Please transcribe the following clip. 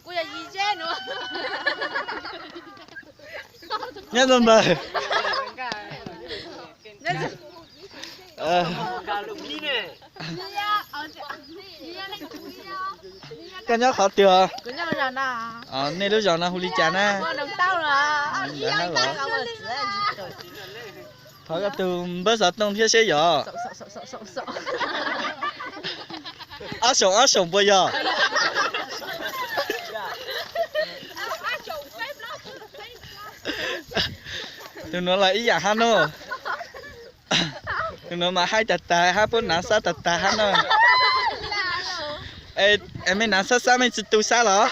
Kuv yog Yis Zeb no. Nyob zoo npawg. Koj nyob qhov twg? Nej lub zos no hu li cas na? Thov koj tus npawb xov tooj thiab seb yog. Ob xoom ob xoom puas yog? Tus nuav los ib yam hab no. Tus nuav mas haib tag tag hab, puab naav xab tag tag hab no. Es mej naav xab xab mej tsi tu xab los?